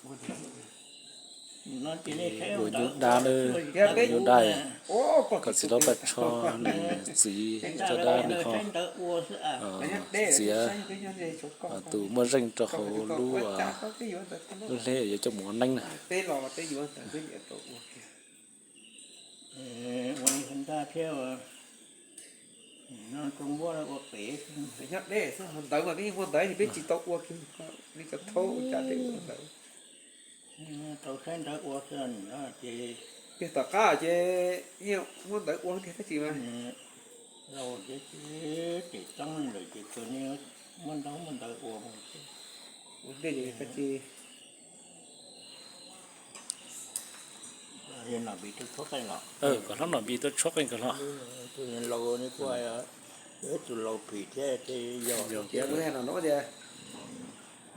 Ua nyuj dab, nyuj dab, kom txiv hlob Paj Tsho nws txiv caj dab nws ho txiav tus muaj zeej rau hauv lub, lub hleb yuav coj mus ua neeb na. Ua li ntag thiab, no rau npuab ua pem. Nyob deb xwb, ho ntawv mas peb yeej muaj ntawv, peb tsis tau ua kiag li cov thaub ua cas peb ua ntawv. Tau saib ntawv ua xwb no ces. Kiag tom qab ces yeej muab ntawv ua kiag tab sis mas. Laus ces tsis, tsis txeeb lawm ces kawg niaj muab ntaub muab ntawv ua mus xwb. Ua ntej ces tab sis. Nom Npis tuaj tshuab qeej los? Kom hlob Nom Npis tuaj tshuab qeej kom hlob. Tus laus ne kuj, tus laus phim thiab ces yog. Tias kuv hais no no tias,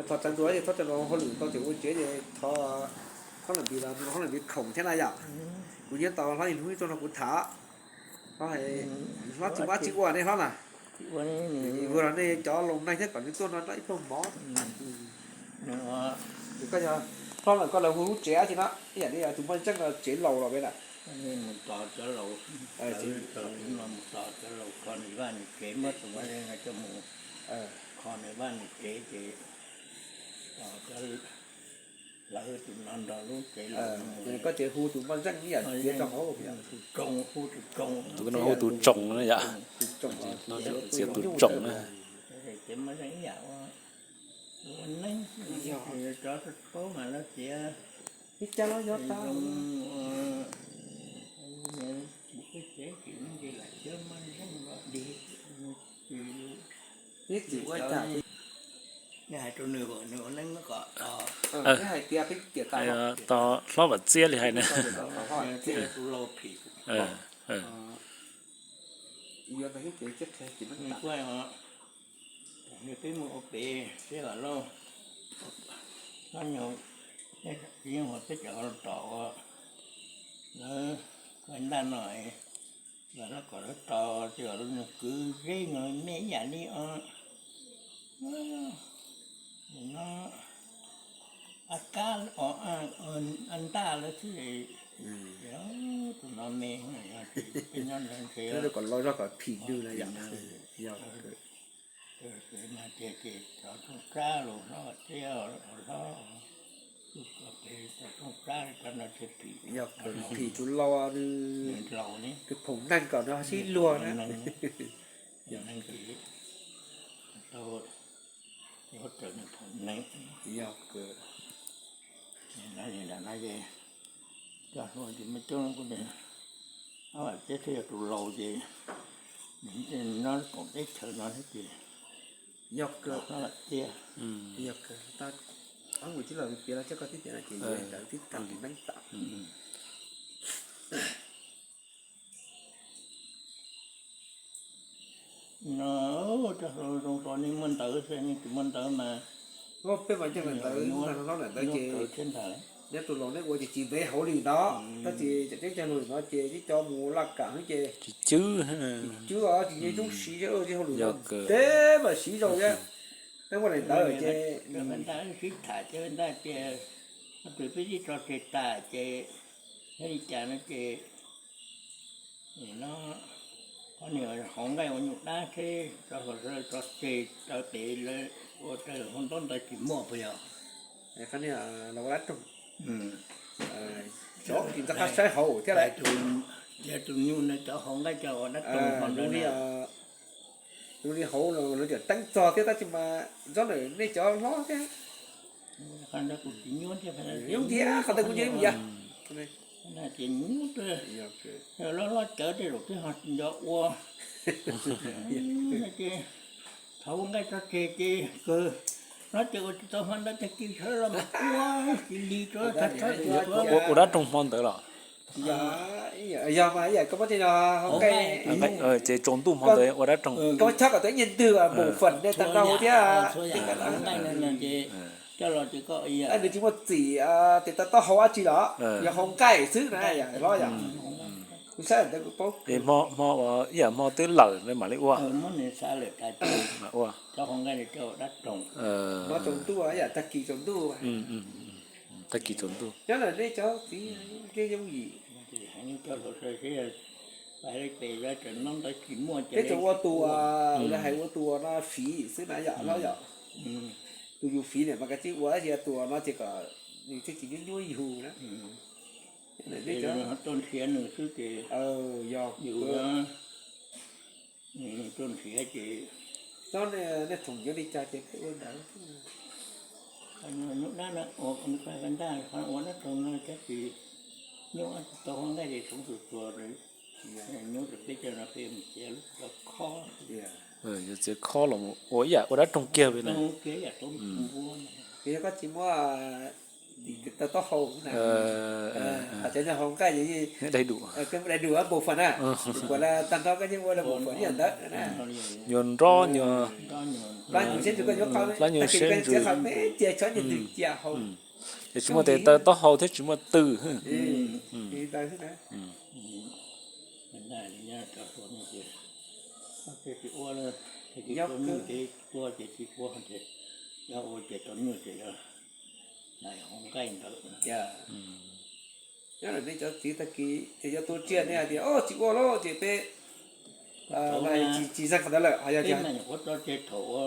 thov txeeb tus, thov txeeb no hauj lwm tau ces ua tsev ces thov hlob Nom Npis los hlob Nom Npis khoom thiab na yom. Kuv nyob tau hlob ib hnub tuaj nrog kuv tham. Hlob tsis muaj dab tsi ua ne hlob na. Vwm los nej cov laus neeg thiab kom nws tuaj no noj ib pluag mov. Koj yog hlob lawm koj lawv hu lub tsev dab tsi no, ib yam li tus muaj zeej no tsev laus los peb na. Mus tos cov laus kho nws vaj nws tsev, muab tus muaj zeej no coj mus kho nws vaj nws tsev ces lawv tus no nrog lub tsev laus. Koj ces hu tus muaj zeej ib yam txiav rau hauv. Tus tsoos, hu tus tsoos. Tus no hu tus tsoos na yom. Txiav tus tsoos na. Ces muaj zeej ib yam ua neeb, cov paub mas lawv txiav. Ib cab los yog tau. Ib txwm ua cas. Nej hais rau nws, nws ua neeb kom, nej hais tias peb tiam tas, tos hlob Vam Txiab li hais na. Tus laus phim. Nws peb mus ua pem seb Vam Lauj, Hlob Nyoog, yeej hu peb cov ho tom ua lawv ntaj no, Vam Lauj kom lawv tos ces Vam Lauj nws kwv zeb nyob me ib yam li os. No, a kab os, a ntaj lawv xwb. Tus no me, peb nyob ntshe kom los zog kom phim nws na yom. Mas tias ces cov rooj sab los hlob tias hlob, cov rooj sab cov no thiaj phim. Yog phim tus laus, nws laus ne, tus phoom neeg kom nws sib luag na. Tau, tau nws phoom neeg. Yog, no ces coj hlua ces me tub kuj, Vam Txiab thiaj yog tus laus ces nws nyob koom teb chaws no thiab ces. Yog kawg, yog kawg, tab mus tib los piav los coj koj tib tiam no ces yuav rawv tib tag tus neeb tam. No, coj hlua zoo hlo nej muaj ntawv xwb, nej tsis muaj ntawv mas. Peb mas nyob ntawd, ntawd ces nyob tus laus neb ua ces tsis ntev hauv li no, tab sis cov tseeb cog lus no ces tib co mus laj kam xwb ces tsis cwb, tsis cwb os, tsis nyob zoo siv, tsis hauj lwm no, ntev mas siv zoo thiab. Peb muaj daim ntawv ces sib tham ces ntag tias, peb tib tso tseg tas ces, yog li cas no ces no, qhov niag hauv nqaij ua nyuj dab thiab tso hauv tso tseg, tso pem lawv ua raws hauv ntaub ntawv tsis muaj puas yog? Qhov niag los ua dab roog, cov kis ntxoj qab saib hauv thiab lawm. Tus nyuj no cov hauv nqaij cov ua dab roog, zoo li hauv lawv cov teeb txog thiab tab sis mas tsob ntawm nej cov hlob thiab. Qhov ntawd kuv tsis nyuaj thiab, nyuaj thiab, qhov ntawd kuv nyuaj yam. Ces nyuaj, loj loj cawv tej zaum twb ho nco ua. Ces thaum ua nqaij tso tseg ces kawg, no ces ua tsis tau hmo ntawd tag kis sawv los mas ua ib lis rau thawj thawj ua dab roog hmo ntawd los? Yog mas ib yam koj muab tej no hauv nqaij, ces tsaus ntuj hmo ntawd ua dab roog, koj chob kom tau ib nyuag ntwg mus fam nej tag nrho thiab. Coj los ces koj, nws tsis muaj txim tias tau taub hau dab tsi los, yog hauv nqaij xwb na, yog hlob yom. Kuv saib ntawd kuv paub. Hmo, hmo ua ib yam hmo twb lawm mam li ua. Ua, tsaus ntuj ib yam tag kis tsaus ntuj. Tag kis tsaus ntuj. Nyob ntawm nej cov txiv, nej yooj yim. Peb tsuas ua tus, lawv hais ua tus no fiv xwb na yom, hlob yom. Tus yus fiv niam mas kav tsij ua, tab sis tus no ces kom nws thiaj tsis nyuaj nyuaj yus na. Nws xwb ces yog yus tuaj nrhiav ces, nej txhoom nyob li cas ces peb ua ntawd. Nyuj dab no, ntaj ua dab roog no tab sis nyuj tsis tau hau nqaij ces tsoov txuas txuas, nyuj rau peb cov no peb mus txiav lub txiav khob. Yuav txiav khob los ua ib yam ua dab roog kiag li na. Yog koj tsis muab taw taub hau na, cov no hau nqaij dai dum, dai dum npaum fam na, kuv tag nrho koj yeej ua npaum fam ib yam ntawd na. Nyuag nrob nyuag, plab nyuag siab ntsws koj yuav qau, plab nyuag siab ntsws, peb cia tsob nyuag ntws cia hau. Es tsis muaj tes taw taub hau thiab tsis muaj tw. Ua ces tsis ua, ua ces tau nyuj ces hau nqaij ntawd. Nyob ntawm nej cov txiv tag kis ces yuav tu tsiaj nej hais tias o tsis ua lawm ces peb tsis tsis zeeg qhov ntawd lawm, ho yog tias thaum ua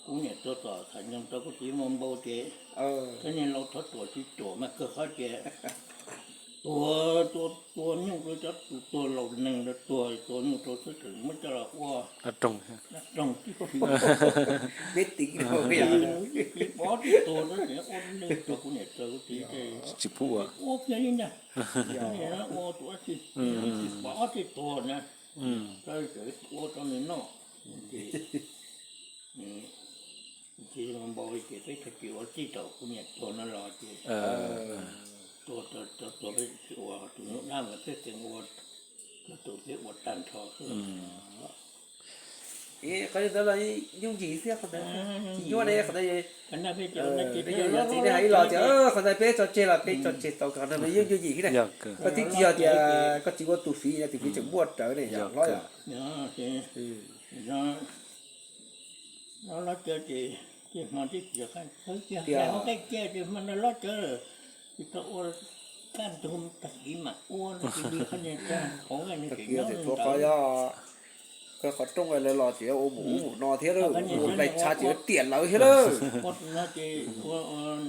kuv niam tuag tom tham nyoog rau kuv txiv mus npau ces cov niag laus thov tuam tsis tuam mas kawg qhov tias tuag, tua nyuj rau cov tus tuag laus neeg rau tuag, tua nyuj rau xwb tseem muab coj los ua dab roog tib pov tib tuag na, ua neeg rau kuv niam rau kuv txiv ces tsis pub ua, ua kiag li ntag. Ua tus dab tsi tsis pov tib tuag na, ua rau nws noj ces tsis npau li ces peb tag kis ua txij thaum kuv niam tuag no los ces tuag, tuag peb tsis ua, tus nyuj dab mas peb tseem ua, tus peb ua tag nrho xwb. Qhov ntawd los yooj yim thiab, qhov ntawd tsis nyuaj ne, qhov ntawd. Txiv nej hais ib los tias qhov ntawd peb tso tseg los peb tso tseg tau, qhov ntawd yooj yooj yim thiab na. Koj twb tsis yog tias koj tsis ua tus fiv, tus fiv tseem muaj rawv ne yom hlob yom. Los los ces ces hmo tib tsis qab txawb kiag, hmo nqaij kiag ces hmo no los ces tsis tau ua, kaj ntug tag kis mam ua no ces li qhov niag hauv nqaij no ces nyob li ntawd. Koj qhov rooj lawv los ces ua mus ub mus no thiab, ua nqaij tshav ces tiam lawv thiab lawm. No ces ua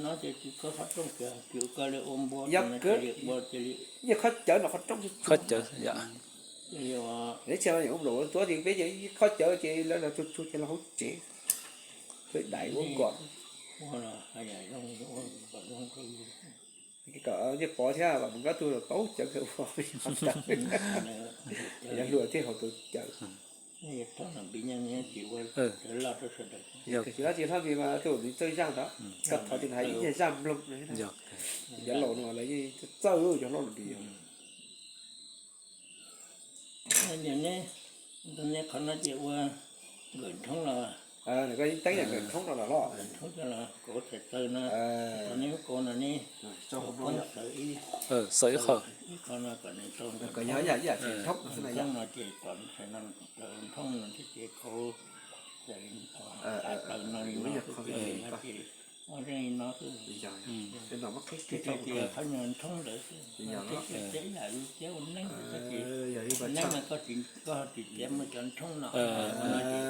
no ces tsis koj qhov rooj kiag, tsis ua koj li ua npua, ua cia li yeej qhov cawv no qhov rooj, qhov cawv yom. Lawv tsis ua nplaum tuab ces peb ces qhov cawv ces lawv los tsuag tsuag ces los hauv tsev, peb dais ua kom kom nej pov thiab kom mus nkab tug los tau cawv kawg ua qhov cawv, yog luag thiaj haus tau cawv. Tsis dab tsi hlob Npis mas tuaj nws txawj zaj ntawd, koj thov ces nws hais ib nyuag zaj nploog no. Cov laus no lawv yeej txawj, cov hlob Npis. Qhov no ces ua nkawm nrhoob los, koj teeb nkawm nrhoob no los hlob, nkawm nrhoob coj los kauv txhais taw no, qhov neb muab kauv no ne, xaws ib, xaws ib qho, ib qho no kom nws tau nkawm nrhoob no ces kom nws txhais no, nrhoob no thiab ces kauv txhais taw no li no xwb ces ua zeej li no xwb. Ces qhov nyuag nrhoob ntawd xwb, thiab ces ib yam li thiab ua neeb xwb ces neeb no koj tsis txiav muaj cov nrhoob no, no ces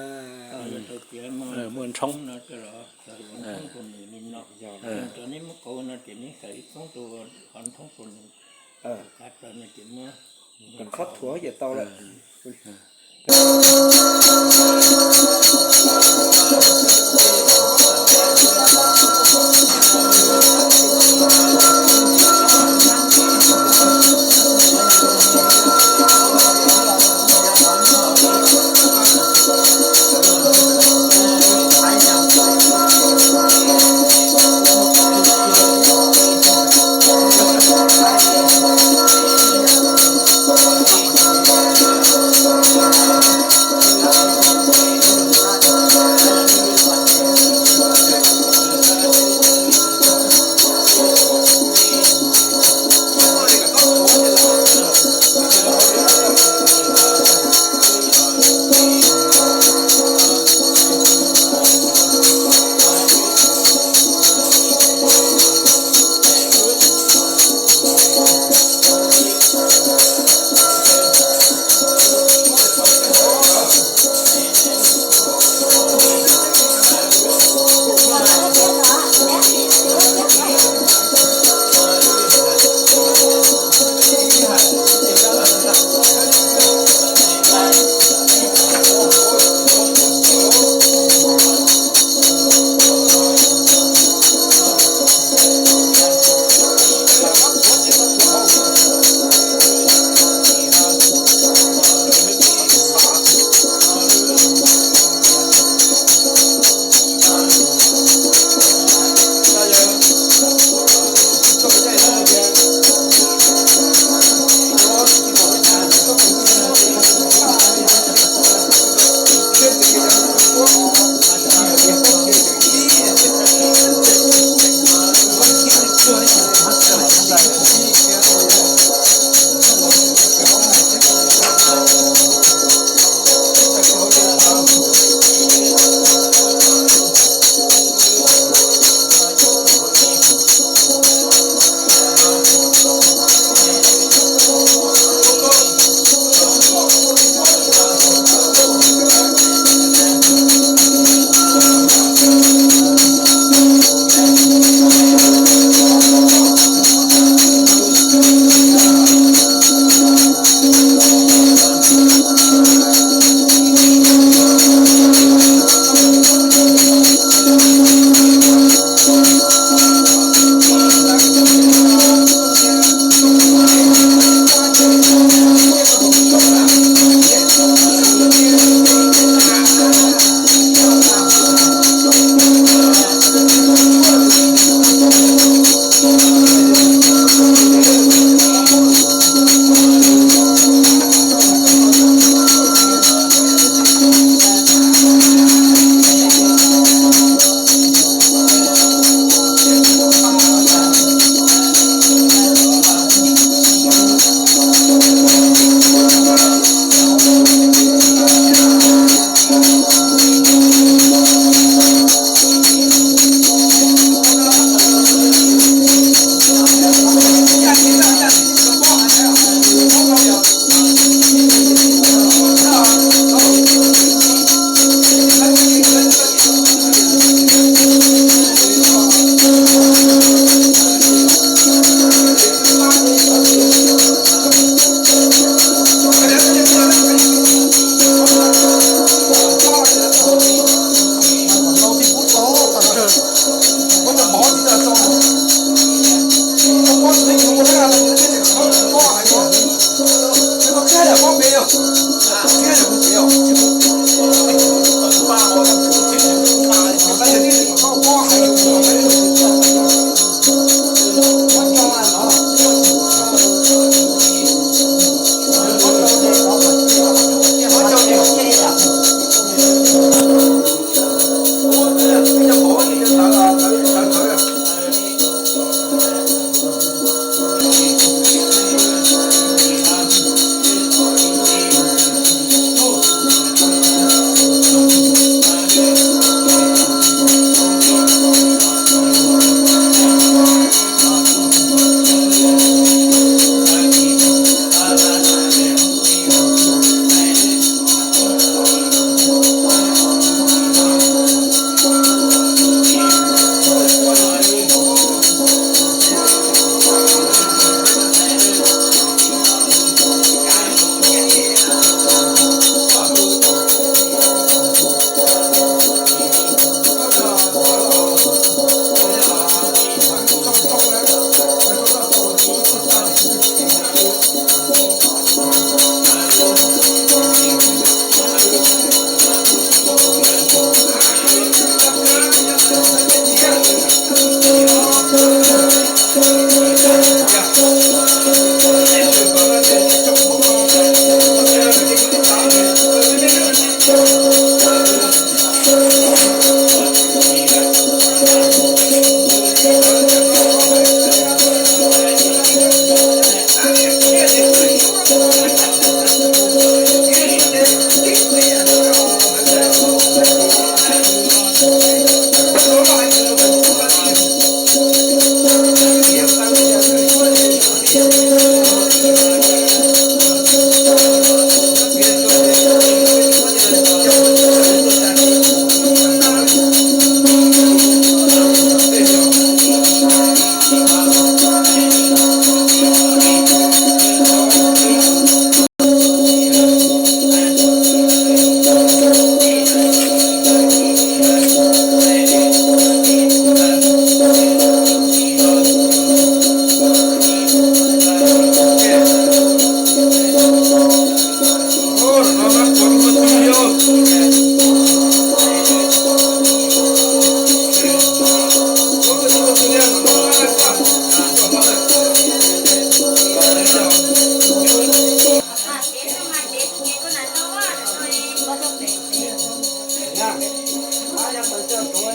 yuav tau txiav muaj nrhoob no coj los xaws ua nrhoob rau nws li no. Cov neb muab kauv no ces neb xaws ib koob rau qhov nrhoob rau nws, kav taw no ces muab kom qhob thuav ces tau lawm.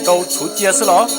Rau txhuv cia xwb los?